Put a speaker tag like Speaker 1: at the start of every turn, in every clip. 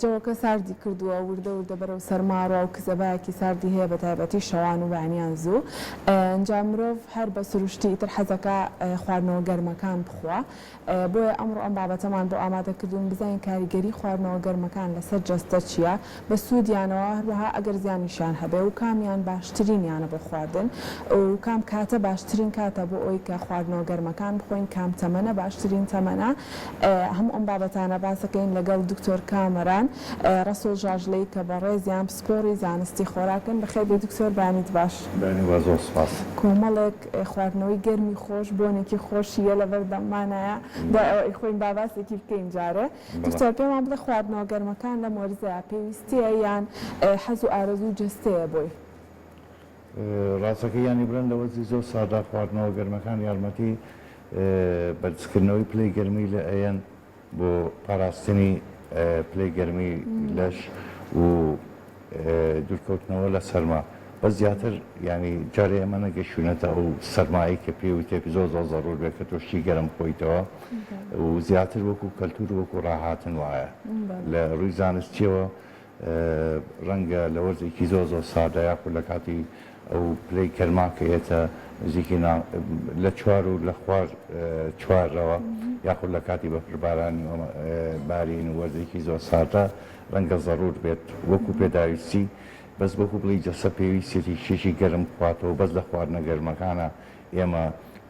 Speaker 1: جەوەکە ساردی کردووە وردە وردە بەرەو سەرما ڕوا و کزەبایەکی ساردی هەیە بە تایبەتی شەوان و بەیانیان زوو ئینجا مرۆڤ هەر بە سروشتی ئیتر حەزەکا خواردنەوە گەرمەکان بخوا بۆیە ئەمڕۆ ئەم بابەتەمان بۆ ئامادە کردوون بزانین کاریگەری خواردنەوە گەرمەکان لەسەر جەستە چییە بە سوودیانەوە هەروەها ئەگەر زیانیشیان هەبێ و کامیان باشترینیانە بۆ خواردن و کام کاتە باشترین کاتە بۆ ئەوەی کە خواردنەوە گەرمەکان بخۆین کام تەمەنە باشترین تەمەنە هەموو ئەم بابەتانە باسەکەین لەگەڵ دکتۆر کامەران ڕەسوڵ ژاژڵەی کە بەڕێزیان پسپۆڕی زانستی خۆراکن. بەخێر بێی دکتۆر بەیانیت باش.
Speaker 2: بەیانی باش زۆر سوپاس.
Speaker 1: کۆمەڵێک خواردنەوەی گەرمی خۆش بۆنێکی خۆشیە لەبەردەممانایە دوای ئەوە ئەیخۆین با باسێکی بکەین جارێ. دکتۆر پێمان بڵێ خواردنەوە گەرمەکان لەم وەرزەیا پێویستیە یان حەز و ئارەزووی جەستەیە بۆی؟
Speaker 2: ڕاستەکەی یانی بڵێن لە وەرزی زۆر ساردا خواردنەوە گەرمەکان یارمەتی بەرزکردنەوەی پلەی گەرمی لە ئەیەن بۆ پاراستنی پلەی گەرمی لەش و دوورکەوتنەوە لە سەرما بەس زیاتر یانی جارێ ئێمە نەگەشتوینەتە ئەو سەرمایەی کە پێی وتێ زۆر زۆر زەرور بێت کە تۆ شتی گەرم بخۆیتەوە و زیاتر وەکو کەلتور وەکو ڕاهاتن وایە لە ڕووی زانستیەوە ڕەنگە لە وەرزێکی زۆر زۆر ساردا یاخود لە کاتی ئەو پلەی گەرما کە یەتە نزیکی نا لە چوار و لە خوار چوارەوە یاخود لە کاتی بەفربارانی و بارین و وەرزێکی زۆر ساردا ڕەنگە زەڕور بێت وەکو پێداویستی بەس وەکو بڵێی جەستە پێویستیەتی شتێکی گەرم بخواتەوە بەس لە خواردنە گەرمەکانا ئێمە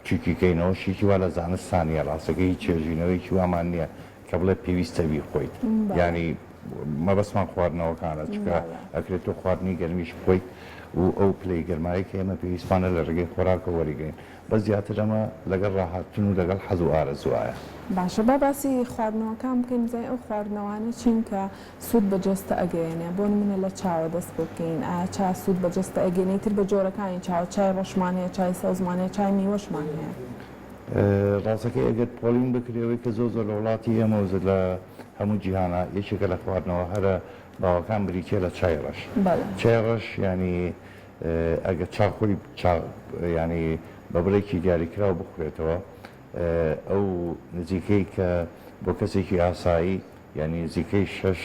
Speaker 2: چوکی کەینەوە شتێکی وا لە زانستا نیە ڕاستەکەی هیچ توێژینەوەیەکی وامان نیە کە بڵێ پێویستە بیخۆیت یانی مەبەستمان خواردنەوەکانە چونکە ئەکرێت تۆ خواردنی گەرمیش بخۆیت و ئەو پلەی گەرمایەی کە ئێمە پێویستمانە لە ڕێگەی خۆراکەوە وەریگرین بەس زیاتر ئەمە لەگەڵ ڕاهاتن و لەگەڵ حەز و ئارەزووایە.
Speaker 1: باشە با باسی خواردنەوەکان بکەین بزانین ئەو خواردنەوانە چین کە سوود بە جەستە ئەگەیەنێ بۆ نمونە لە چاوە دەست پێ بکەین ئایا چا سوود بە جەستە ئەگەینێ ئیتر بە جۆرەکانی چاوە چای ڕەشمان هەیە چای سەوزمان هەیە چای میوەشمان هەیە.
Speaker 2: ڕاستەکەی ئەگەر پۆلین بکرێ ئەوەی کە زۆر زۆر لە وڵاتی ئێمە و لە هەموو جیهانا یەکێکە لە خواردنەوە هەرە باوەکان بریتیە لە چای ڕەش. چای ڕەش یانی ئەگەر چا خۆی چا یانی بە بڕێکی دیاریکراو بخورێتەوە ئەو نزیکەی کە بۆ کەسێکی ئاسایی یانی نزیکەی شەش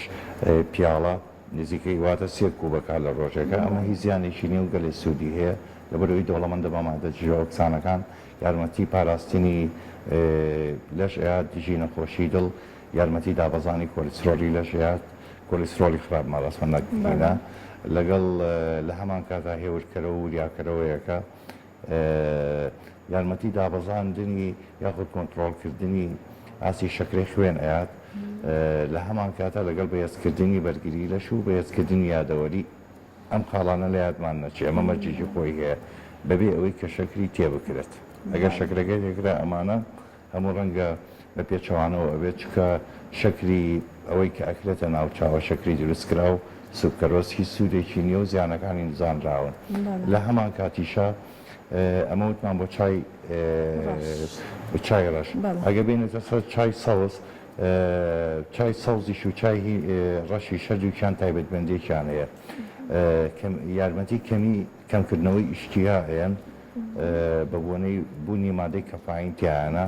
Speaker 2: پیاڵە نزیکەی واتە سێ کوبەکە لە ڕۆژێکا ئەمە هیچ زیانێکی نیە و گەلێ سوودی هەیە لەبەرئەوەی دەوڵەمەندە بە مادە دژەئۆکسانەکان یارمەتی پاراستنی لەش ئەیات دژی نەخۆشی دڵ، یارمەتی دابەزانی کۆلیسترۆڵی لەش ئەیات، کۆلیسترۆڵی خراپ مەبەستمە نەک هینا، لەگەڵ لە هەمان کاتا هێورکەرەوە و وریاکەرەوەیەکە، یارمەتی دابەزاندنی یاخود کۆنترۆڵکردنی ئاستی شەکرەی خوێن ئەیات، لە هەمان کاتا لەگەڵ بەهێزکردنی بەرگری لەش و بەهێزکردنی یادەوەری. ئەم خاڵانە لە یادمان نەچێ، ئەمە مەرجێکی خۆی هەیە، بەبێ ئەوەی کە شەکری تێ بکرێت. ئەگەر شەکرەکەی تێ کرا ئەمانە هەموو ڕەنگە بە پێچەوانەوە ئەبێت، چونکە شەکری ئەوەی کە ئەکرێتە ناو چاوە شەکری دروستکراو سوککەرۆز هیچ سوودێکی نییە و زیانەکانی زانراون. لە هەمان کاتیشا ئەمە وتمان بۆ چای چای ڕەش. ئەگەر بێینەتە سەر چای سەوز، چای سەوزیش و چای ڕەشیش هەردووکیان تایبەتمەندییەکیان هەیە. یارمەتی کەمی کەمکردنەوەی ئیشتیا ئەیەن بە بۆنەی بوونی مادەی کەفاین تیایانە.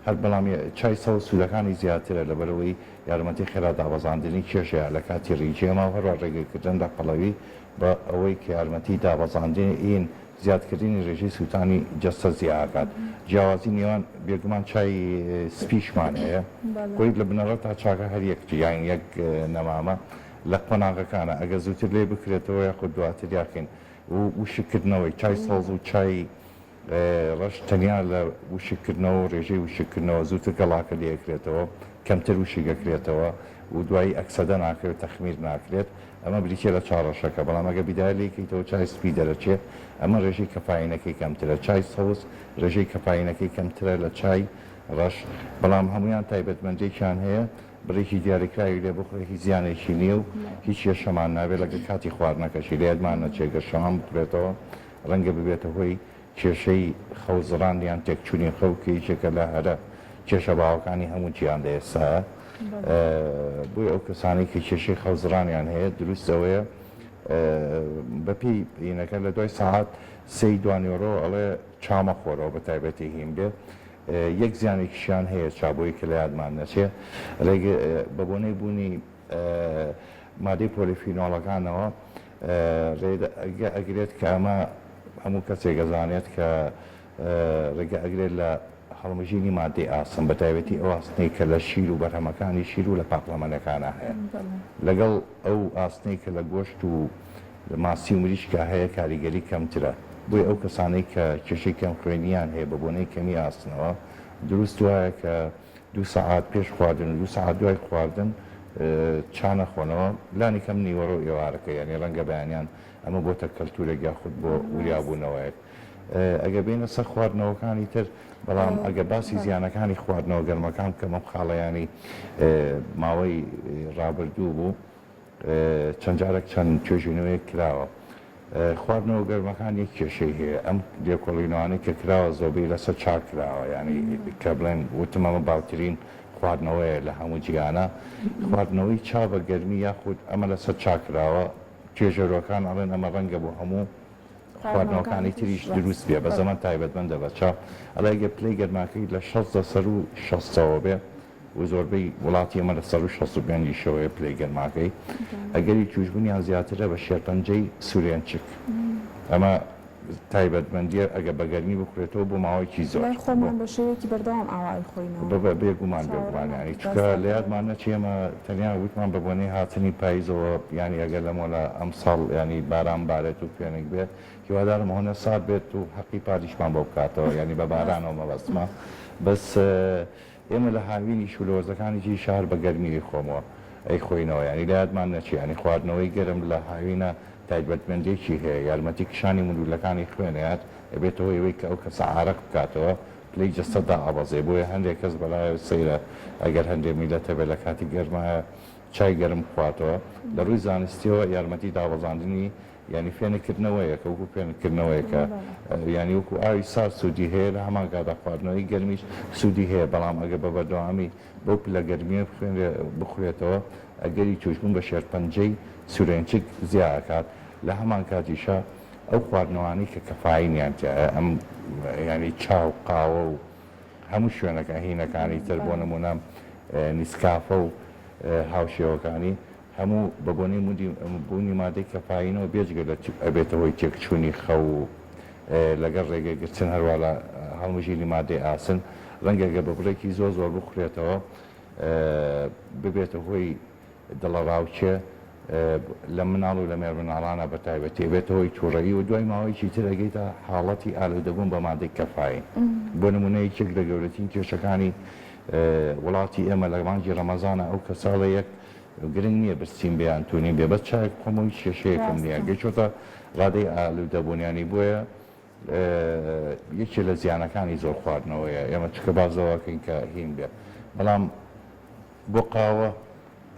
Speaker 2: هەر بەڵام چای سەوز سوودەکانی زیاترە لەبەرئەوەی یارمەتی خێرا دابەزاندنی کێش ئەیا لە کاتی ڕیجێما و هەروەها ڕێگەکردن لە قەڵەوی بە ئەوەی کە یارمەتی دابەزاندنی زیادکردنی رێژەی سووتانی جەستە زیاکات. جیاوازی نێوان بێگومان چای سپیشمان هەیە خۆی لە بنەڕەتا چاکە هەر یەک یان یەک نەمامە لە قۆناغەکانە ئەگەر زووتر لێی بکرێتەوە یاخود دواتر یاخین و وشککردنەوەی چای سەوز و چای ڕەش تەنیا لە وشککردنەوە و ڕێژەی وشککردنەوە زووتر گەڵاکە لێ ئەکرێتەوە کەمتر وشک ئەکرێتەوە و دوایی ئەکسەدە ناکرێت تەخمیر ناکرێت ئەمە بریتیە لە چا ڕەشەکە بەڵام ئەگەر بیدایە لێی کەیتەوە چای سپی دەرەچێ ئەمە ڕێژەی کەفاینەکەی کەمترە چای سەوز ڕێژەی کەفاینەکەی کەمترە لە چای ڕەش بەڵام هەموویان تایبەتمەندێکیان هەیە بڕێکی دیاریکراوی لێ بخورێ هیچ زیانێکی نییە و هیچ کێشەمان نابێت لەگەڵ کاتی خواردنەکەشی لە یادمان نەچێت گەر شەوان بخورێتەوە ڕەنگە ببێتە هۆی کێشەی خەوزڕان یان تێکچوونی خەو کە یەکێکە لە هەرە کێشە باوەکانی هەموو جیهان لە ئێستایا بۆیە ئەو کەسانەی کە کێشەی خەوزڕانیان هەیە دروست ئەوەیە بەپێی ینەکە لە دوای سەعات سێی دوانیۆڕۆ ئەڵێ چا مەخۆرەوە بە تایبەتی هین بێ یەک زیانێکیشیان هەیە چا بۆی کە لە یادمان نەچێ ڕێگە بە بۆنەی بوونی. مادەی پۆلیفینۆڵەکانەوە ڕێگە ئەگرێت کە ئەمە هەموو کەسێک ئەزانێت کە ڕێگە ئەگرێت لە هەڵمژینی مادەی ئاسن بە تایبەتی ئەو ئاسنەی کە لە شیر و بەرهەمەکانی شیر و لە پاقلەمەنەکانا هەیە لەگەڵ ئەو ئاسنەی کە لە گۆشت و ماسی و مریشکا هەیە کاریگەری کەمترە بۆیە ئەو کەسانەی کە کێشەی کەمخوێنییان هەیە بە بۆنەی کەمی ئاسنەوە دروست وایە کە دوو سەعات پێش خواردن و دوو سەعات دوای خواردن چا نەخۆنەوە لانی کەم نیوەڕۆ و ئێوارەکە یانی ڕەنگە بەیانیان ئەمە بۆتە کەلتورێک یاخود بۆ وریابوونەوەیەک ئەگەر بێینە سەر خواردنەوەکانی تر بەڵام ئەگەر باسی زیانەکانی خواردنەوە گەرمەکان بکەم ئەم خاڵەیانی ماوەی ڕابردوو بوو چەند جارێک چەند توێژینەوەیەک کراوە. خواردنەوە گەرمەکان یەک کێشەی هەیە، ئەم لێکۆڵینەوانەی کە کراوە زۆربەی لەسەر چا کراوە، یانی کە بڵێن وتم ئەمە باوترین خواردنەوەیە لە هەموو جیهانا، خواردنەوەی چا بە گەرمی یاخود ئەمە لەسەر چا کراوە، توێژەرەوەکان ئەڵێن ئەمە ڕەنگە بۆ هەموو خواردنەوەکانی تریش دروست بێ، بەس ئەمە تایبەتمەندە بە چا، ئەڵێ ئەگەر پلەی گەرماکەی لە 60 لەسەروو شەستەوە بێ و زۆربەی وڵاتی ئێمە لە سەروو 65 یشەوەیە پلەی گەرماکەی، ئەگەری تووشبوونیان زیاترە بە شێرپەنجەی سورێنچک. ئەمە تایبەتمەندییە ئەگەر بە گەرمی بخورێتەوە بۆ ماوەیەکی زۆر.
Speaker 1: لای خۆمان بە شێوەیەکی بەردەوام ئاوا ئەیخۆینەوە.
Speaker 2: بێگومان بێگومان یانی چونکە لە یادمان نەچێ ئێمە تەنیا وتمان بە بۆنەی هاتنی پایزەوە یانی ئەگەر لەمۆلا ئەمساڵ یانی باران بارێت و فێنک بێ هیوادارم ئەوەنە سارد بێت و حەقی پاریشمان بۆ بکاتەوە یانی بە بارانەوە مەبەستمە بەس ئێمە لە هاوینیش و لە وەرزەکانی تریشا هەر بە گەرمی ئەیخۆمەوە ئەیخۆینەوە یانی لە یادمان نەچێ یانی خواردنەوەی گەرم لە هاوینا تایبەتمەندیەکی هەیە یارمەتی کشانی مولولەکانی خوێن ئەیات ئەبێتە هۆی ئەوەی کە ئەو کەسە عارەق بکاتەوە پلەی جەستە دائەبەزێ بۆیە هەندێ کەس بەلایەوە سەیرە ئەگەر هەندێ میللەت هەبێ لە کاتی گەرمایە چای گەرم بخواتەوە لە ڕووی زانستیەوە یارمەتی دابەزاندنی یانی فێنک کردنەوەیەکە وەکو فێنک کردنەوەیەکە یانی وەکو ئاوی سارد سوودی هەیە لە هەمان کاتا خواردنەوەی گەرمیش سوودی هەیە بەڵام ئەگەر بە بەردەوامی بەو پلە گەرمیە بخوێنرێ بخورێتەوە ئەگەری تووشبوون بە شێرپەنجەی سورێنچک زیا ئەکات لە هەمان کاتیشا ئەو خواردنەوانەی کە کەفاینیان تیایە ئەم یانی چا و قاوە و هەموو شوێنەکە هینەکانی تر بۆ نموونە نیسکافە و هاوشێوەکانی هەموو بە بۆنەی مودی بوونی مادەی کەفایینەوە بێجگە لە ئەبێتە هۆی تێکچوونی خەو و لەگەڵ ڕێگە گرتن هەروا لە هەڵمژینی مادەی ئاسن ڕەنگە گەر بە بڕێکی زۆر زۆر بخورێتەوە ببێتە هۆی دڵەڕاوکێ لە مناڵ و لە مێرمناڵانە بە تایبەتی ئەبێتە هۆی توڕەیی و دوای ماوەیەکی تر ئەگەیتە حاڵەتی ئالوودەبوون بە مادەی کەفایین بۆ نموونە یەکێک لە گەورەترین کێشەکانی وڵاتی ئێمە لە مانگی ڕەمەزانە ئەو کەساڵە یەک گرنگ نییە برسیم بێ یان تونیم بێ بەس چایەک بخۆمەوە هیچ کێشەیەکم نییە گەیچۆتە ڕادەی ئالوودەبوون یانی بۆیە یەکێ لە زیانەکانی زۆر خواردنەوەیە ئێمە چکە باس لەوە کەین کە هین بێ بەڵام بۆ قاوە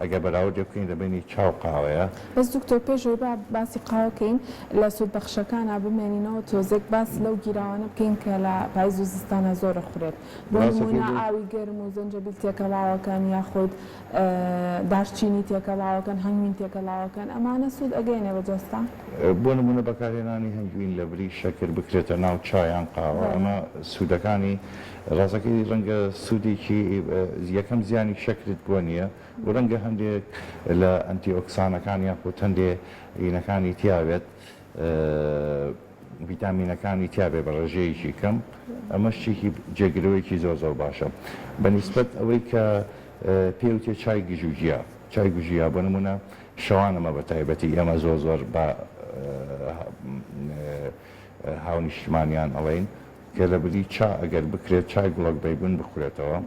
Speaker 2: ئەگەر بەراوردێ بکەین لە بەینی چا و قاوەیە.
Speaker 1: بەس دکتۆر پێش ئەوەی با باسی قاوە کەین لە سوودبەخشەکانا بمێنینەوە تۆزێک باس لەو گیراوانە بکەین کە لە پایز و زستانا زۆر ئەخورێت بۆ نموونە ئاوی گەرم و زەنجەبیل تێکەڵاوەکەن یاخود دارچینی تێکەڵاوەکەن هەنگوین تێکەڵاوەکەن ئەمانە سوود ئەگەیەنێ بە جەستە؟
Speaker 2: بۆ نموونە بەکارهێنانی هەنگوین لەبری شەکر بکرێتە ناو چا یان قاوە ئەمە سوودەکانی ڕاستەکەی ڕەنگە سوودێکی یەکەم زیانی شەکرت بۆ نییە و ڕەنگە هەندێک لە ئەنتی ئۆکسانەکان یاخود هەندێ هینەکانی تیابێت ڤیتامینەکانی تیابێ بە ڕێژەیەکی کەم ئەمە شتێکی جێگرەوەیەکی زۆر زۆر باشە بە نیسبەت ئەوەی کە پێوتێ چای گژوگیا چای گژوگیا بۆ نمونە شەوان ئەمە بە تایبەتی ئێمە زۆر زۆر بە هاونیشتمانیان ئەڵێین کە لە بری چا ئەگەر بکرێت چای گوڵەک بەیبون بخورێتەوە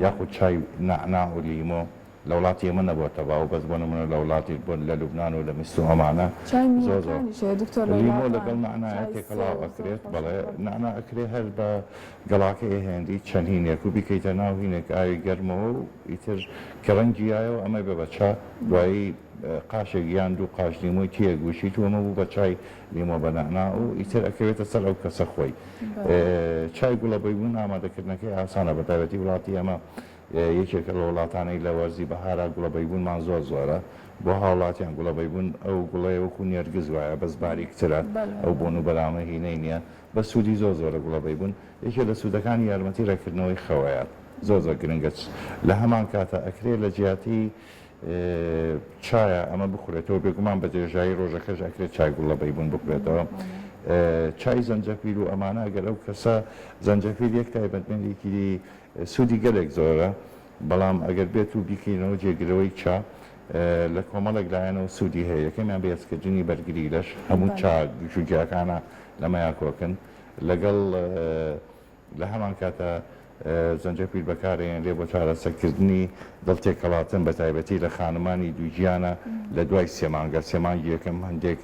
Speaker 2: یاخود چای نەعنا و لیمۆ لە وڵاتی ئێمە نەبۆتە باو بەس بۆ نمونە لە وڵاتی بۆ لە لوبنان و لە میسر و ئەمانە
Speaker 1: چای
Speaker 2: زۆر زۆر
Speaker 1: میوەکانیش هەیە دکتۆر لە
Speaker 2: لیمۆ
Speaker 1: وڵاتان
Speaker 2: لەگەڵ نەعنایە
Speaker 1: چای
Speaker 2: تێکەڵاو
Speaker 1: سێو زۆر
Speaker 2: ئەکرێت
Speaker 1: خۆشە
Speaker 2: بەڵێ
Speaker 1: بەڵێ.
Speaker 2: نەعنا ئەکرێ هەر بە گەڵاکەی ئەهێنری چەند هینێک و بیکەیتە ناو هینێک ئاوی گەرمەوە و ئیتر کە ڕەنگی یایەوە ئەمەی بە بە چا دوایی قاشێک یان دوو قاش لیمۆی تێ گوشیت و ئەمە بوو بە چای لیمۆ بە نەعنا و ئیتر ئەکەوێتە سەر ئەو کەسە خۆی چای گوڵە بەیبوون ئامادەکردنەکەی ئاسانە بە تایبەتی وڵاتی ئێمە یەکێکە لە وڵاتانەی لە وەرزی بەهارا گوڵە بەیبوونمان زۆر زۆرە بۆ هاوڵاتیان گوڵە بەیبوون ئەو گوڵەیە وەکو نێرگز وایە بەس باریکترە ئەو بۆن و بەرامە هینەی نییە بەس سوودی زۆر زۆرە گوڵە بەیبوون یەکێ لە سوودەکانی یارمەتی ڕێککردنەوەی خەوەیە زۆر زۆر گرنگە لە هەمان کاتا ئەکرێ لە جیاتی. چایە ئەمە بخورێتەوە، بێگومان بە درێژایی ڕۆژەکەش ئەکرێت چای گوڵە بەیبوون بخورێتەوە. چای زەنجەفیل و ئەمانە ئەگەر ئەو کەسە زەنجەفیل یەک تایبەتمەندێکی سوودی گەلێک زۆرە، بەڵام ئەگەر بێت و بیکەینەوە جێگرەوەی چا لە کۆمەڵێک لایەنەوە سوودی هەیە، یەکەمیان بەهێزکردنی بەرگری لەش، هەموو چا گژوگیاکانە لەمەیا کۆکن، لەگەڵ لە هەمان کاتا زەنجەفیل بەکارئەهێنرێ بۆ چارەسەکردنی دڵ تێکەڵاتن بە تایبەتی لە خانمانی دووگیانە لە دوای سێ مانگە، سێ مانگی یەکەم هەندێک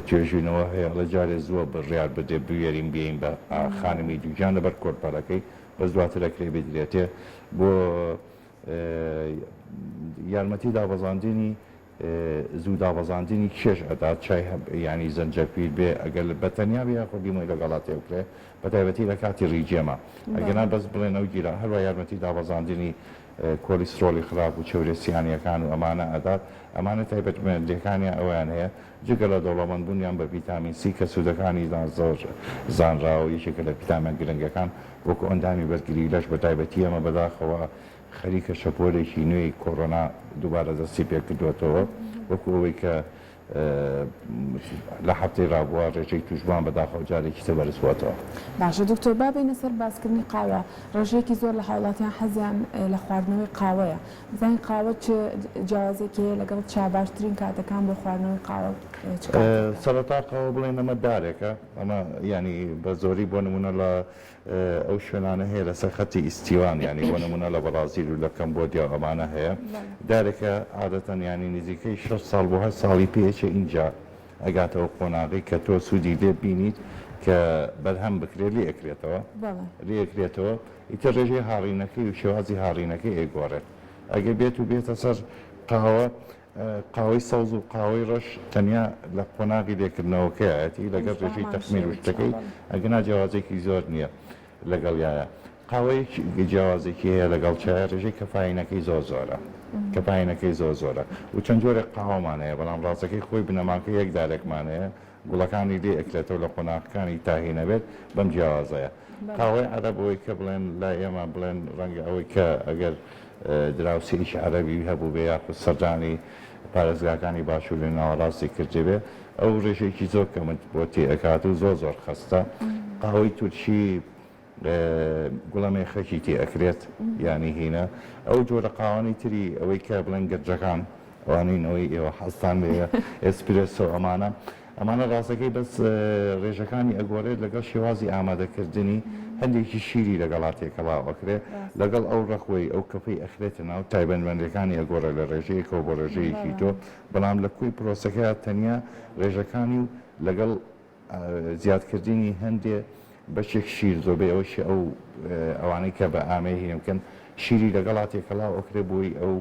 Speaker 2: توێژینەوە هەیە ئەڵێ جارێ زووە بڕیار بدرێ بوێرین بێین بە خانمی دووگیان لەبەر کۆرپەلەکەی بەس دواتر ئەکرێ بدرێتێ بۆ یارمەتی دابەزاندنی زوو دابەزاندنی کێش ئەدات چای هەب یانی زەنجەفیل بێ ئەگەر بە تەنیا بێ یاخود لیمۆی لەگەڵا تێ بکرێ بە تایبەتی لە کاتی ڕیجێما ئەگەنا بەس بڵێن ئەو گیرا هەروا یارمەتی دابەزاندنی کۆلیسترۆڵی خراپ و چەورە سیانیەکان و ئەمانە ئەدات ئەمانە تایبەتمەندیەکانیان ئەوەیان هەیە جگە لە دەوڵەمەند بوونیان بە ڤیتامین سی کە سوودەکانی زۆر زانراوە یەکێکە لە ڤیتامینە گرنگەکان بۆ کۆئەندامی بەرگری لەش بە تایبەتی ئەمە بەداخەوە خەریکە شەپۆلێکی نوێی کۆرۆنا دووبارە دەستی پێکردووەتەوە، وەکو ئەوەی کە لە هەفتەی رابووە رێژەی تووشبووان بەداخەوە جارێکی تر بەرزبووەتەوە.
Speaker 1: باشە دکتۆر با بێینە سەر باسکردنی قاوە، ڕێژەیەکی زۆر لە هاوڵاتیان حەزیان لە خواردنەوەی قاوەیە، بزانین قاوە چ جیاوازیەکی هەیە لەگەڵ چا، باشترین کاتەکان بۆ خواردنەوەی قاوە چ کاتێکە؟
Speaker 2: سەرەتا قاوە بڵێین ئەمە دارێکە، ئەمە یانی بە زۆری بۆ نموونە لە ئەو شوێنانە هەیە لەسەر خەتی ئیستیوان یانی بۆ نموونە لە بەڕازیل و لە کەمبۆدیا و ئەمانە هەیە دارێکە عادەتەن یانی نزیکەی شەش ساڵ بۆ هەشت ساڵی پێ ئەچێ ئینجا ئەگاتەوە قۆناغی کە تۆ سوودی لێ بینیت کە بەرهەم بکرێت لێ ئەکرێتەوە لێ ئەکرێتەوە ئیتر ڕێژەی هاڕینەکەی و شێوازی هاڕینەکەی ئەیگۆڕێت ئەگەر بێت و بێتە سەر قاوە قاوەی سەوز و قاوەی ڕەش تەنیا لە قۆناغی لێکردنەوەکەیایەتی لەگەڵ ڕێژەی تەخمیر و شتەکەی ئەگەنا جیاوازێکی زۆر نییە لەگەڵیایە. قاوەیەک جیاوازێکی هەیە لەگەڵ چایە ڕێژەی کەفاینەکەی زۆر زۆرە کەفاینەکەی زۆر زۆرە و چەند جۆرێک قاوەمان هەیە بەڵام ڕاستەکەی خۆی بنەماکە یەک دارێکمان هەیە گوڵەکانی لێ ئەکرێتەوە لە قۆناغەکانی تاهی نەبێت بەم جیاوازەیە قاوەی عەرەب ئەوەی کە بڵێن لای ئێمە بڵێن ڕەنگە ئەوەی کە ئەگەر دراوسێیەکی عەرەبی هەبووبێ یاخود سەردانی پارێزگاکانی باشووری ناوەڕاستی کردبێ ئەو ڕێژەیەکی زۆر کەمت بۆ تێ ئەکات و زۆر زۆر خەستە قاوەی تورکی گوڵە مێخەکی تێ ئەکرێت یانی هینە ئەو جۆرە قاوانەی تری ئەوەی کە بڵێن گرجەکان ئەوانەی نەوەی ئێوە حەزتان لێیە ئێسپرێسۆ ئەمانە ئەمانە ڕاستەکەی بەس ڕێژەکانی ئەگۆڕێت لەگەڵ شێوازی ئامادەکردنی هەندێکی شیری لەگەڵا تێکەڵاو ئەکرێ لەگەڵ ئەو ڕەخوەی ئەو کەفەی ئەخرێتە ناو تایبەتمەندیەکانی ئەگۆڕێ لە ڕێژەیەکەوە بۆ ڕێژەیەکی تۆ بەڵام لە کۆی پرۆسەکەیا تەنیا ڕێژەکانی و لەگەڵ زیادکردنی هەندێ بەشێک شیر زۆربەی ئەوەشی ئەو ئەوانەی کە بە ئامێر هینە بکەن شیری لەگەڵا تێکەڵاو ئەکرێ بۆی ئەو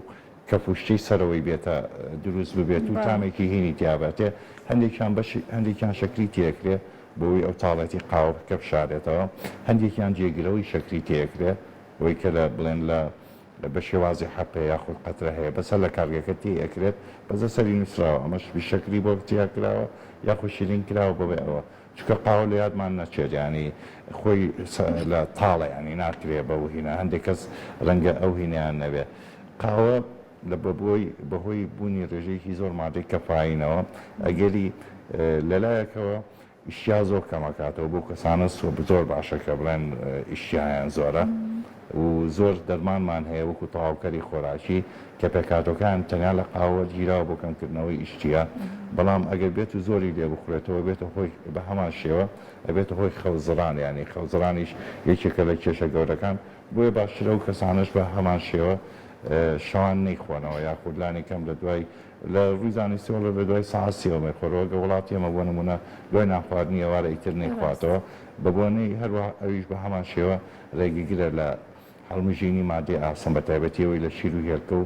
Speaker 2: کەفوشتەی سەرەوەی بێتە دروست ببێت و تامێکی هینی تیابەتێ هەندێکیان بەش هەندێکیان شەکری تێکرێ بۆی ئەو تاڵێتی قاوەکە بشارێتەوە هەندێکیان جێگرەوەی شەکری تێکرێ ئەوەی کە لە بڵێن لە بە شێوازی حەپە یاخود قەترە هەیە بەس هەر لە کارگەکە تێی ئەکرێت بەس لەسەری نوسراوە ئەمەش شەکری بۆ تیا کراوە یاخود شیرین کراوە بەبێ ئەوە چونکە قاوە لە یادمان نەچێت یانی خۆی لە تاڵە یانی ناکرێ بەو هینە هەندێک کەس ڕەنگە ئەو هینەیان نەبێ قاوە لە بەبۆی بەهۆی بوونی ڕێژەیەکی زۆر مادەی کەفاینەوە ئەگەری لەلایەکەوە ئیشتیا زۆر کەم ئەکاتەوە بۆ کەسانە زۆر باشە کە بڵێن ئیشتیایان زۆرە و زۆر دەرمانمان هەیە وەکو تەواوکەری خۆراکی کە پێکهاتەکان تەنیا لە قاوە وەرگیراوە بۆ کەمکردنەوەی ئیشتیا بەڵام ئەگەر بێت و زۆری لێ بخورێتەوە بێتە هۆی بە هەمان شێوە ئەبێتە هۆی خەوزڕان یانی خەوزڕانیش یەکێکە لە کێشە گەورەکان بۆیە باشترە ئەو کەسانەش بە هەمان شێوە شەوان نەیخۆنەوە یاخود لانی کەم لە دوای لە ڕووی زانستیەوە ئەڵێ لە دوای سەعات سێوە مەیخۆرەوە گەر وڵاتی ئێمە بۆ نموونە دوای نانخواردنی ئێوارە ئیتر نەیخواتەوە بە بۆنەی هەروەها ئەویش بە هەمان شێوە ڕێگەگرە لە هەڵمژینی مادەی ئاسن بە تایبەتی ئەوەی لە شیر و هێلکە و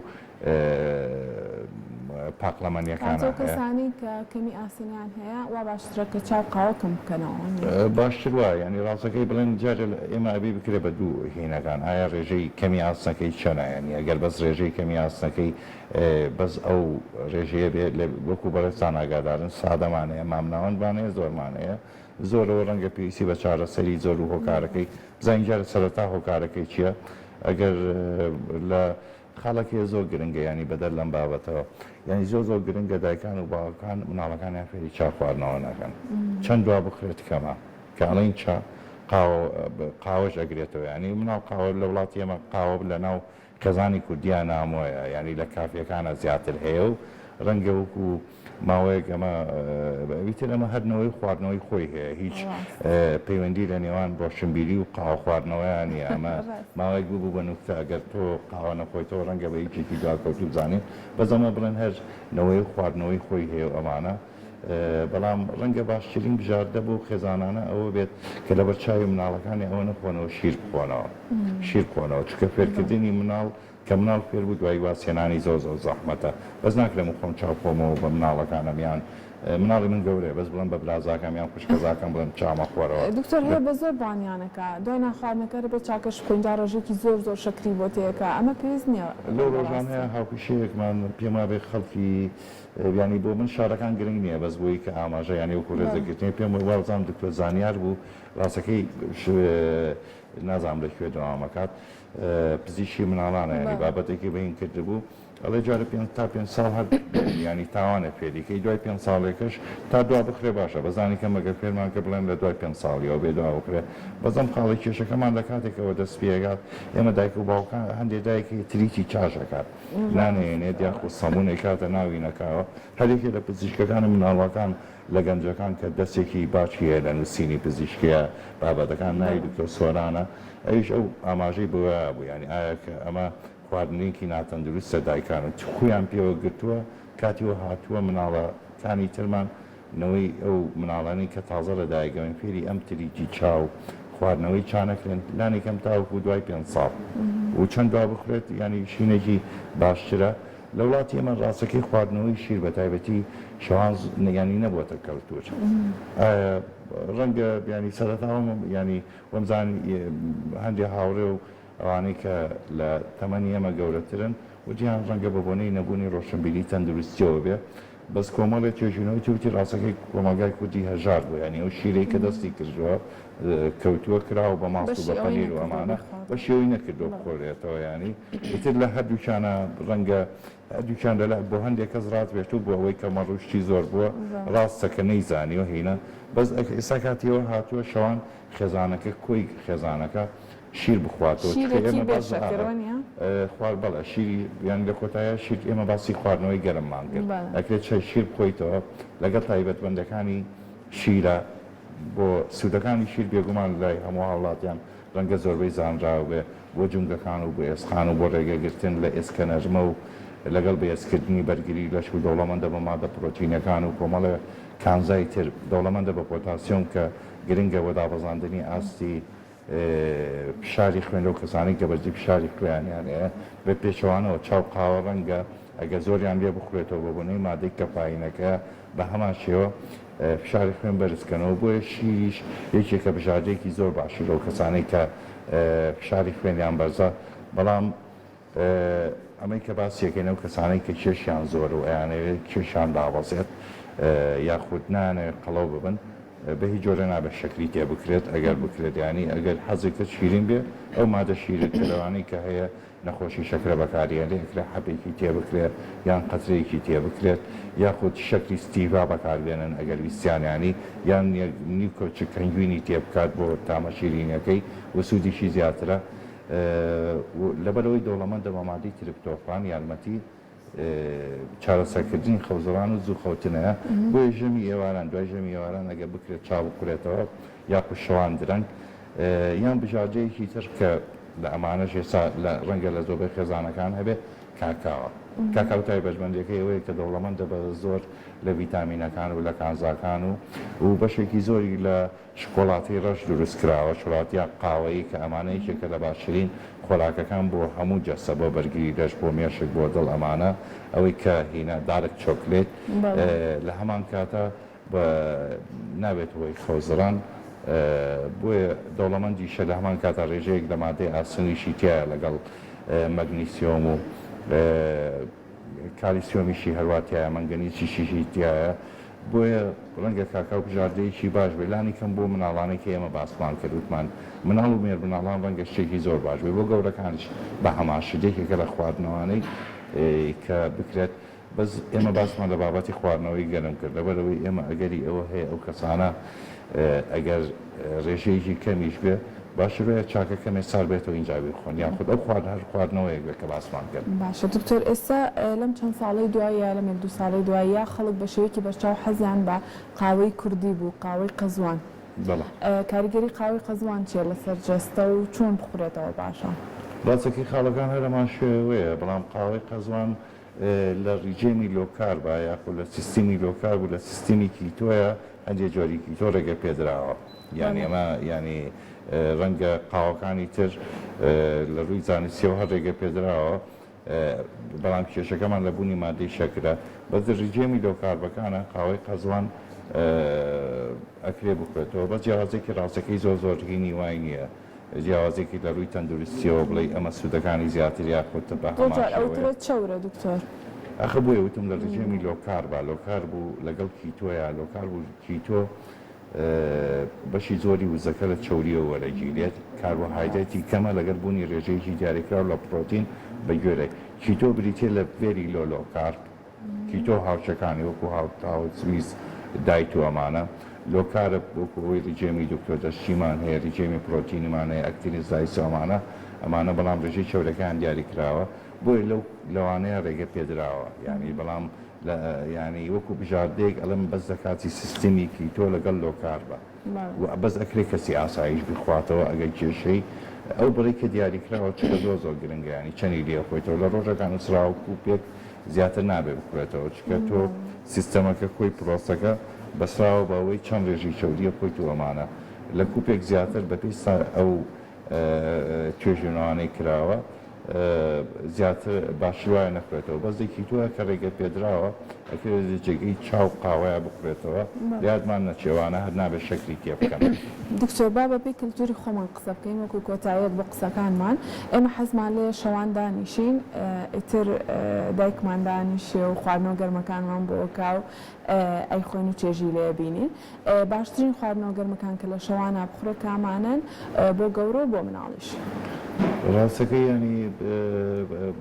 Speaker 2: پاقلەمەنیەکانا
Speaker 1: ئەو
Speaker 2: هەیە.
Speaker 1: کەسانەی کە کەمی ئاسنیان هەیە وا باشترە کە چا و قاوە کەم بکەنەوە وانیە؟
Speaker 2: باشتر وایە یانی ڕاستەکەی بڵێن جارێ ئێمە ئەبێ بکرێ بە دوو هینەکان ئایا ڕێژەی کەمی ئاسنەکەی چەنە یانی ئەگەر بەس ڕێژەی کەمی ئاسنەکەی بەس ئەو ڕێژەیە بێ لە وەکو بەڕێزتان ئاگادارن سادەمان هەیە مامناوەندمان هەیە زۆرمان هەیە زۆرەوە ڕەنگە پێویستی بە چارەسەری زۆر و هۆکارەکەی بزانین جارێ سەرەتا هۆکارەکەی چییە ئەگەر لە. خاڵێک هەیە زۆر گرنگە یانی بەدەر لەم بابەتەوە یانی زۆر زۆر گرنگە دایکان و باوکان مناڵەکانیان فێری چا خواردنەوە نەکەن چەند دوا بخرێت کەمە کە ئەڵێین چا قاوە قاوەش ئەگرێتەوە یانی مناڵ قاوە لە وڵاتی ئێمە قاوە لە ناو خێزانی کوردیا نامۆیە یانی لە کافێکانا زیاتر هەیە و ڕەنگە وەکو ماوەیەک ئەمە ئیتر ئەمە هەر نەوەی خواردنەوەی خۆی هەیە هیچ پەیوەندی لە نێوان ڕۆشنبیری و قاوە خواردنەوەیان نییە ئەمە ماوەیەک ببوو بە نوکتە ئەگەر تۆ قاوە نەخۆیتەوە ڕەنگە بە یەکێکی دواکەوتوو بزانین بەس ئەمە بڵێن هەر نەوەی خواردنەوەی خۆی هەیە و ئەمانە بەڵام ڕەنگە باشترین بژاردە بۆ خێزانانە ئەوە بێت کە لەبەر چاوی مناڵەکانی ئەوە نەخۆنەوە شیر بخۆنەوە شیر بخۆنەوە چونکە فێرکردنی مناڵ کە مناڵ فێر بوو دوایی وازهێنانی زۆر زۆر زەحمەتە بەس ناکرێ من خۆم چاو خۆمەوە بە مناڵەکانم یان مناڵی من گەورەیە بەس بڵێم بە برازاکەم یان خوشکەزاکەم بڵێم چا مەخۆرەوە.
Speaker 1: دکتۆر هەیە بە زۆر بانیانەکە دوای نان خواردنەکە ربێ چاکەش بخۆین جا ڕێژەیەکی زۆر زۆر شەکری بۆ تێکا ئەمە پێویست نیە
Speaker 2: لەو
Speaker 1: بەڕاستی.
Speaker 2: ڕۆژانەیا هاوپیشەیەکمان پێم وابێ خەڵکی یانی بۆ من شارەکان گرنگ نیە بەس بۆی کە ئاماژە یانی وەکو ڕێزەگرتنی پێم وابزانم دکتۆر زانیار بوو ڕاستەکەی نازانم لە کوێ دەوام ئەکات پزیشکی مناڵانە یانی بابەتێکی بەین کردبوو ئەڵێ جارە پێ تا پێ ساڵ هەر ینی تاوانە فێریکەی دوای پێ ساڵێکش تا دوا بخرێ باشە بەزانی کە مەگەر فێرمان کە بڵێن لە دوای پێ ساڵیەوە بێ دوا بخرێ بەزەم خاڵی کێشەکەمان لە کاتێکەوە دەست پێگات ئێمە دایک و باوکان هەندێ دایکی تریکی چاژەکات نانێنێت یاخود سەمونێک کاتە ناوی نەکاوە هەرێکێ لە پزیشکەکان و مناڵەکان لە گەنجەکان کە دەستێکی باشی هەیە لە نووسینی پزیشکیە بابەتەکان ناوی دکتۆر سۆرانە ئەویش ئەو ئاماژەی بەوە بوو یانی ئایا کە ئەمە خواردنێکی ناتەندروستە دایکان و خویان پێوە گرتووە کاتی وە هاتووە مناڵەکانی ترمان نەوەی ئەو مناڵانەی کە تازە لە دایکەوەن فێری ئەم تریکی چا و خواردنەوەی چا نەکرێن لانی کەم تاوەکو دوای پێنج ساڵ و چەند دوا بخورێت یانی شینێکی باشترە لە وڵاتی ئێمە ڕاستەکەی خواردنەوەی شیر بە تایبەتی شەوان یانی نەبووەتە کەلتور ئایا ڕەنگە یانی سەرەتا یانی وەمزانی هەندێ هاوڕێ و ئەوانەی کە لە تەمەنی ئێمە گەورەترن وتیان ڕەنگە بە بۆنەی نەبوونی ڕۆشنبیری تەندروستیەوە بێ بەس کۆمەڵێ توێژینەوەی تر وتی ڕاستەکەی کۆمەڵگای کوردی هەژار بوو یانی ئەو شیرەی کە دەستی کردووە کەوتووە کراوە بە ماست و
Speaker 1: بەشی
Speaker 2: بە
Speaker 1: ئەوەی
Speaker 2: پەنیر و
Speaker 1: نەکردووە
Speaker 2: ئەمانە
Speaker 1: بیخوات.
Speaker 2: بەشی ئەوەی نەکردووە
Speaker 1: بەڵێ.
Speaker 2: بخۆرێتەوە یانی ئیتر لە هەردووکیانا ڕەنگە هەردووکیان لەلا بۆ هەندێک کەس ڕاست بێت و بۆ ئەوەی کە مەڕوشتی زۆر بووە
Speaker 1: بەڵێ.
Speaker 2: ڕاستە کە نەیزانیوە هینە بەس ئێستا کاتی ئەوە هاتووە شەوان خێزانەکە کۆی خێزانەکە شیر بخواتەوە چونکە
Speaker 1: شیرێکی
Speaker 2: ئێمە
Speaker 1: بێ
Speaker 2: باس
Speaker 1: شەکر وەنیە؟
Speaker 2: خوار بەڵێ شیری یان لە کۆتاییا شیر ئێمە باسی خواردنەوەی گەرممان کرد
Speaker 1: بەڵێ.
Speaker 2: ئەکرێت چای شیر بخۆیتەوە لەگەڵ تایبەتمەندەکانی شیرە بۆ سوودەکانی شیر بێگومان لای هەموو هاوڵاتیان ڕەنگە زۆربەی زانراو بێ بۆ جومگەکان و بۆ ئێسقان و بۆ ڕێگەگرتن لە ئێسکە نەرمە و لەگەڵ بەهێزکردنی بەرگری لەش و دەوڵەمەندە بە مادە پرۆتینەکان و کۆمەڵێ کانزای تر دەوڵەمەندە بە پۆتاسیۆم کە گرنگە بۆ دابەزاندنی ئاستی فشاری خوێن لەو کەسانەی کە بەرزی فشاری خوێنیان هەیە، بە پێچەوانەوە چا و قاوە ڕەنگە ئەگەر زۆریان لێ بخورێتەوە بە بۆنەی مادەی کەفاینەکە بە هەمان شێوە فشاری خوێن بەرز کەنەوە، بۆیە شیریش یەکێکە بژاردەیەکی زۆر باشە لەو کەسانەی کە فشاری خوێنیان بەرزە، بەڵام ئەمەی کە باسی ئەکەین ئەو کەسانەی کە کێشیان زۆرە و ئەیانەوێت کێشیان دابەزێت یاخود نایانەوێت قەڵەو ببن بە هیچ جۆرە نابێت شەکری تێ بکرێت ئەگەر بکرێت یانی ئەگەر حەزی کرد شیرین بێ ئەو مادە شیرینکەرەوانەی کە هەیە نەخۆشی شەکرە بەکاریێنرێ ئەکرێ حەبێکی تێ بکرێت یان قەترەیەکی تێ بکرێت یاخود شەکری ستیڤا بەکاربێنن ئەگەر ویستیان یانی یان نیو کەوچک هەنگوینی تێ بکات بۆ تامە شیرینیەکەی و سوودیشی زیاترە لەبەرئەوەی دەوڵەمەندە بە مادەی ترپتۆفان یارمەتی چارەسەرکردنی خەوزڕان و زوو خەوتنەیە، بۆیە ژەمی ئێواران دوای ژەمی ئێواران ئەگەر بکرێت چا بخورێتەوە یاخود شەوان درەنگ یان بژاردەیەکی تر کە لە ئەمانەش ئێستا لە ڕەنگە لە زۆربەی خێزانەکان هەبێت کاکاوە. کاکاو تایبەتمەندیەکەی ئەوەیە کە دەوڵەمەندە بە زۆر لە ڤیتامینەکان و لە کانزاکان و و بەشێکی زۆری لە شکۆلاتەی ڕەش دروست کراوە، شۆلاتە قاوەیی، کە ئەمانە یەکێکە لە باشترین خۆراکەکان بۆ هەموو جەستە، بۆ بەرگری لەش، بۆ مێشک، بۆ دڵ، ئەمانە ئەوەی کە هینە dark chocolate لە هەمان کاتا بە نابێتە هۆی خەوزڕان، بۆیە دەوڵەمەندیشە لە هەمان کاتا ڕێژەیەک لە مادەی ئاسنیشی تیایە لەگەڵ مەگنیسیۆم و کالیسیۆمیشی هەروا تیایە، مەنگەنیزیشی تیایە. بۆیە ڕەنگە کاکاو بژاردەیەکی باش بێت لانی کەم بۆ مناڵانەی کە ئێمە باسمان کرد وتمان مناڵ و مێرمناڵان ڕەنگە شتێکی زۆر باش بێت بۆ گەورەکانیش بە هەمان شت یەکێکە لە خواردنەوانەی کە بکرێت بەس ئێمە باسمان لە بابەتی خواردنەوەی گەرم کرد لەبەرئەوەی ئێمە ئەگەری ئەوە هەیە ئەو کەسانە ئەگەر ڕێژەیەکی کەمیش بێ باشتر وایە چاکە کەمێ سارد بێتەوە ئینجا بیخۆن یاخود ئەو خواردن هەر خواردنەوەیەک بێت کە باسمان کرد.
Speaker 1: باشە دکتۆر ئێستا لەم چەند ساڵەی دواییا لەم یەک دوو ساڵەی دواییا خەڵک بە شێوەیەکی بەرچاو حەزیان بە قاوەی کوردی بوو قاوەی قەزوان
Speaker 2: بەڵێ.
Speaker 1: کاریگەری قاوەی قەزوان چیە لەسەر جەستە و چۆن بخورێتەوە باشە؟
Speaker 2: ڕاستەکەی خاڵەکان هەر هەمان شێوەیە بەڵام قاوەی قەزوان لە ڕیجێمی low carb ا یاخود لە سیستمی low carb و لە سیستمی keto یە هەندێ جۆری keto ڕێگە پێدراوە یانی ئەمە یانی ڕەنگە قاوەکانی تر لە ڕووی زانستیەوە هەر ڕێگە پێدراوە بەڵام کێشەکەمان لە بوونی مادەی شەکرە بەس ڕیجێمی low carb ەکانە قاوەی قەزوان ئەکرێ بخورێتەوە بەس جیاوازێکی ڕاستەکەی زۆر زۆر هینی وای نییە جیاوازێکی لە ڕووی تەندروستیەوە بڵێی ئەمە سوودەکانی زیاتر یاخود بە
Speaker 1: زۆر
Speaker 2: هەمان
Speaker 1: جار
Speaker 2: شێوەیە.
Speaker 1: ئەوترێت چەورە دکتۆر.
Speaker 2: ئاخر بۆیە وتم لە ڕژێمی low carb ا low carb و لەگەڵ keto یا low carb و keto بەشی زۆری وزەکە لە چەوریەوە وەرەگیرێت کاربۆهایدرێتی کەمە لەگەل بوونی رێژەیەکی دیاریکراو لە پرۆتین بەگوێرەی keto بریتیە لە very low low carb keto هاوچەکانی وەکو هاوسویس diet و ئەمانە low carb وەکو ئەوەی ڕیجێمی دکتۆر دەشتیمان هەیە ڕیجێمی پرۆتینیمان هەیە Atkins diet و ئەمانە ئەمانە بەڵام ڕێژەی چەورەکەیان دیاری کراوە بۆیە لەو لەوانەیە ڕێگە پێدراوە یانی بەڵام لە یانی وەکو بژاردەیەک ئەڵێم بەس دەکاتی سیستمی keto لەگەڵ low carb ە. و بەس ئەکرێ کەسی ئاساییش بیخواتەوە ئەگەر کێشەی ئەو بڕەی کە دیاریکراوە چونکە زۆر زۆر گرنگە یانی چەنی لێ خۆیتەوە لە ڕۆژەکان نوسراوە کوپێک زیاتر نابێ بخورێتەوە چونکە تۆ سیستەمەکە کۆی پرۆسەکە بەسراوە بە ئەوەی چەند ڕێژەی چەوریە خۆیت و ئەمانە لە کوپێک زیاتر بەپێی ئەو توێژینەوانەی کراوە زیاتر باشتر وایە نەخورێتەوە بەس یەکی تۆ کە ڕێگە پێدراوە ئەکرێت لە جێگەی چا و قاوەیا بخورێتەوە لە یادمان نەچێ ئەوانە هەر نابێت شەکری تێ بکەن.
Speaker 1: دکتۆر با بەپێی کلتوری خۆمان قسە بکەین وەکو کۆتاییەک بۆ قسەکانمان ئێمە حەزمان لێیە شەوان دانیشین ئیتر دایکمان دانیشێ و خواردنەوە گەرمەکانمان بۆ ئەکا و ئەیخۆین و چێژی لێ ئەبینین باشترین خواردنەوە گەرمەکان کە لە شەوانا بخورێ کامانەن بۆ گەورە و بۆ مناڵیش؟
Speaker 2: ڕاستەکەی یانی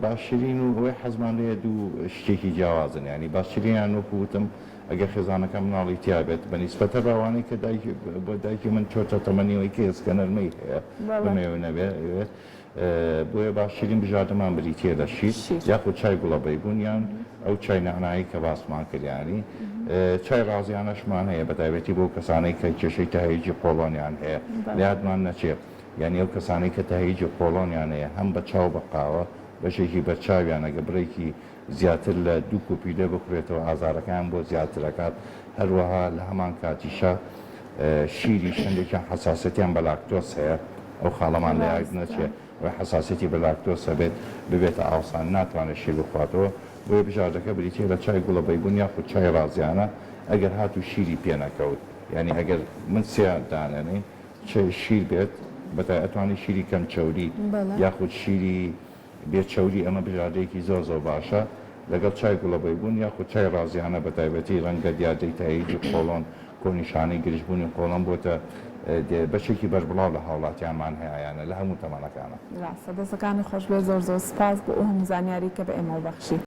Speaker 2: باشترین و ئەوەی حەزمان لێیە دوو شتێکی جیاوازن یانی باشترینیان وەکو وتم ئەگەر خێزانەکە مناڵی تیا بێت بە نیسبەت هەر ئەوانەی کە دایکی بۆ دایکی من چۆتە تەمەنی ئەوەی کە ئێسکە نەرمەی هەیە بمەوێ نەبێ بۆیە باشترین بژاردەمان بریتییە لە شیر یاخود چای گوڵە بەیبوون یان ئەو چای نەعنایەی کە باسمان کرد یانی چای ڕازیانەشمان هەیە بەتایبەتی بۆ کەسانەی کە کێشەی تەهەیجی قۆڵۆنیان هەیە لە یادمان نەچێ یانی ئەو کەسانەی کە تەهەیجی قۆڵۆنیان هەیە هەم بە چا و بە قاوە بەشێکی بەرچاویان ئەگە بڕێکی زیاتر لە دوو کوپی لێ بخورێتەوە ئازارەکەیان بۆ زیاتر ئەکات هەروەها لە هەمان کاتیشا شیریش هەندێکیان حەساسیەتیان بە لاکتۆس هەیە ئەو خاڵەمان لە یاد نەچێ ئەوەی حەساسیەتی بە لاکتۆس هەبێت ببێتە ئاوسان ناتوانێت شیر بخواتەوە بۆیە بژاردەکە بریتیە لە چای گوڵە بەیبون یاخود چای ڕازیانە ئەگەر هاتوو شیری پێ نەکەوت یانی ئەگەر من سێ دانەنێین چ شیر بێت بەتای ئەتوانی شیری کەم چەوری یاخود شیری بێ چەوری ئەمە بژاردەیەکی زۆر زۆر باشە لەگەڵ چای گوڵە بەیبوون یاخود چای ڕازیانە بەتایبەتی ڕەنگە دیاردەی تاییجی قۆڵۆن کۆ نیشانەی گرژبوونی قۆڵۆن بۆتە بەشێکی بەربڵاو لە هاوڵاتیانمان هەیانە لە هەموو تەمەنەکانا.
Speaker 1: ڕاستە دەستەکانت خۆشبێت زۆر زۆر سوپاس بۆ ئەو هەموو زانیاری کە بە ئێمەو بەخشی.